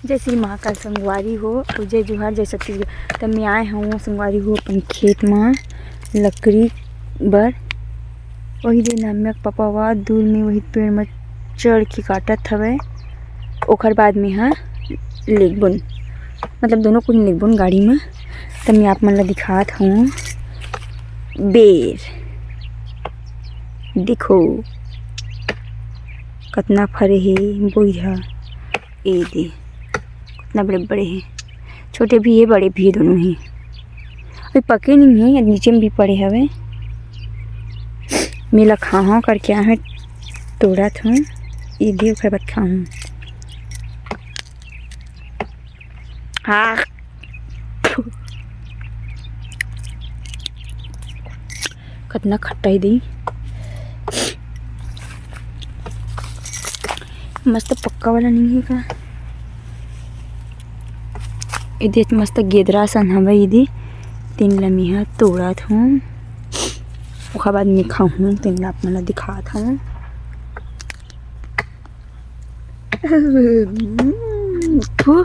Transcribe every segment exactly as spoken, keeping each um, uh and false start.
जय श्री महाकाल संगवारी हो, अउ जय जोहार, जय छत्तीसगढ़। त मैं आए हूँ संगवारी हो अपन खेत म लकड़ी बर। वही दे नाम्या के पापा वा दूर में वही पेड़ म चढ़ के काटत हवय। ओखर बाद में हा लेगबोन, मतलब दोनों कुन लेगबोन गाड़ी म। त मैं आप मन ला दिखात हूँ बेर। देखो कतना फरे हे बोइर ह। ए दे, कितना बड़े बड़े हे, छोटे भी हे, बड़े भी हे, दोनों ही। अभी पके नहीं है, नीचे में भी पड़े हवे। मेला खाहा करके आहे, तोड़त हूँ। ए दे, ओकर बाद खाहूँ। हाँ। कतना खट्टा हे दे। मस्त पक्का वाला नहीं है का? एदे मस्त गेदरा सन हवे एदे। तेन ल मेहा तोड़त हूँ, ओखर बाद में खाहूँ। तेन ल आप मन ल दिखात हूँ। थू।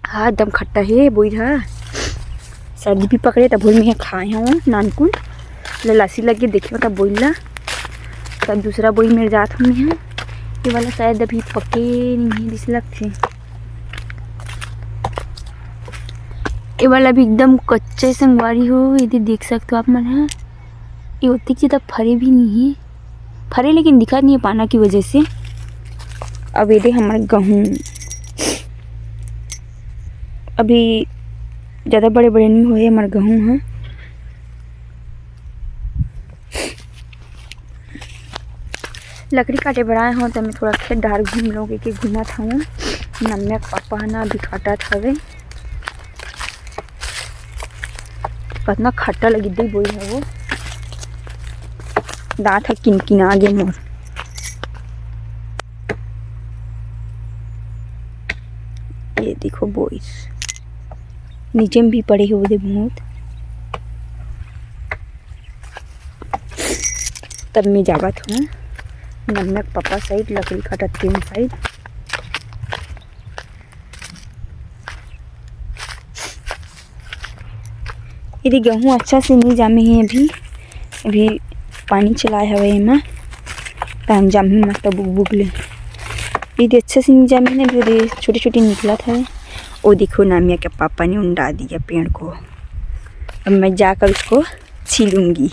हाँ, एकदम खट्टा हे बोइर ह। सर्दी भी पकड़े, तब बोइर में खाए हूँ नानकुन। ललासी लगे देखे, तब बोइर ला। तब दूसरा बोइर में जात हूँ मैं। ये वाला शायद अभी पके नहीं है, जैसे लगथे। ये वाला भी एकदम कच्चे संगवारी हो, ये दे देख सकते हो आप मन ह। ये ओतिक ज्यादा फरे भी नहीं है, फरे लेकिन दिखत नहीं है पाना की वजह से। अब ये दे हमर गहूँ अभी ज्यादा बड़े बड़े नहीं होए हमर गहूँ ह। लकड़ी काटे बर आए हूँ, त मैं थोड़ा खेत डहर घूम लूँ, के घूमत हूँ। नम्या के पापा ह ना अभी काटत हवे। कतना खट्टा लगी दे बोइर ह वो। दांत ह किनकिना गे मोर। ये देखो बोइर, नीचे में भी पड़े हे वो दे बहुत। तब मैं जावत हूँ नम्या के पापा साइड, लकड़ी काटत तेन साइड। ये दे गहूँ अच्छा से नहीं जामे हे अभी, अभी पानी चलाए हवे एमा, तहन जामही मस्त बुक बुक ले। ये दे अच्छा से नहीं जामे हे, अभी छोटे छोटे निकलत हवे। ओ देखो, नम्या के पापा ने उंडा दिया पेड़ को। अब मैं जाकर उसको छीलूंगी।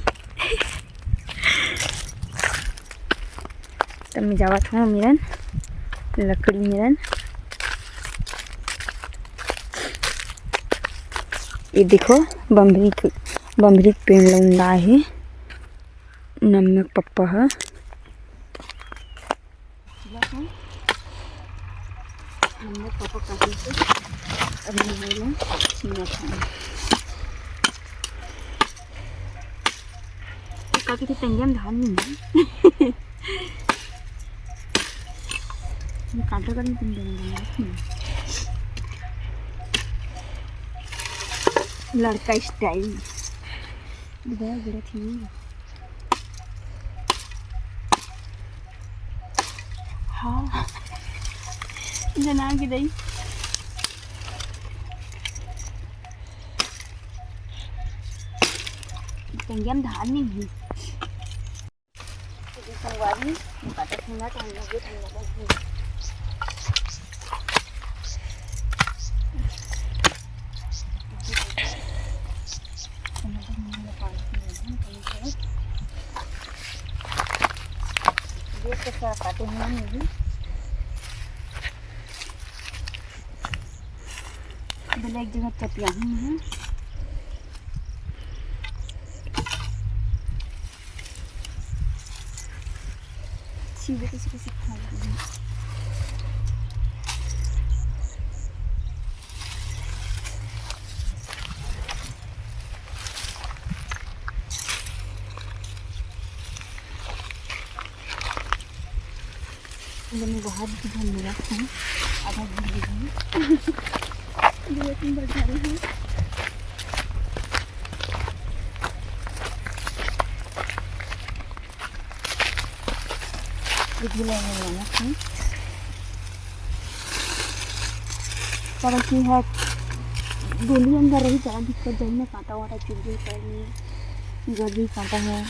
तब मैं जावत हूँ मेरन लकड़ी मेरन। ये देखो, बम्हरी के, बम्हरी के पेड़ ल उंडाए हे नम्या के पप्पा ह। नम्या के पप्पा कहीं से अब मैं बोला छीना खाना। ये का कहिथे, टंगिया में धान नहीं है। ये काटा कर नहीं तुम देना। लड़का स्टाइल। गया गिरा थी। हाँ। जना के दई। टंगिया में धान नहीं है। संगवारी, काटा ठंडा तो हम लोग ठंडा कर देख के सारा काटे हुए नहीं। बोले एक जगह चपिया ही है। छीले कैसे कैसे खा लेंगे। मैंने बहुत ध्यान में रखा है, आधा घंटे में। दो तीन बार झाड़ी हूँ। ये भी लेने वाला है। काबर कि ह गोली अंदर रही, ज्यादा दिक्कत जाही ना, कांटा वाटा चुभ जाही, पैर में गड़ जाही कांटा ह।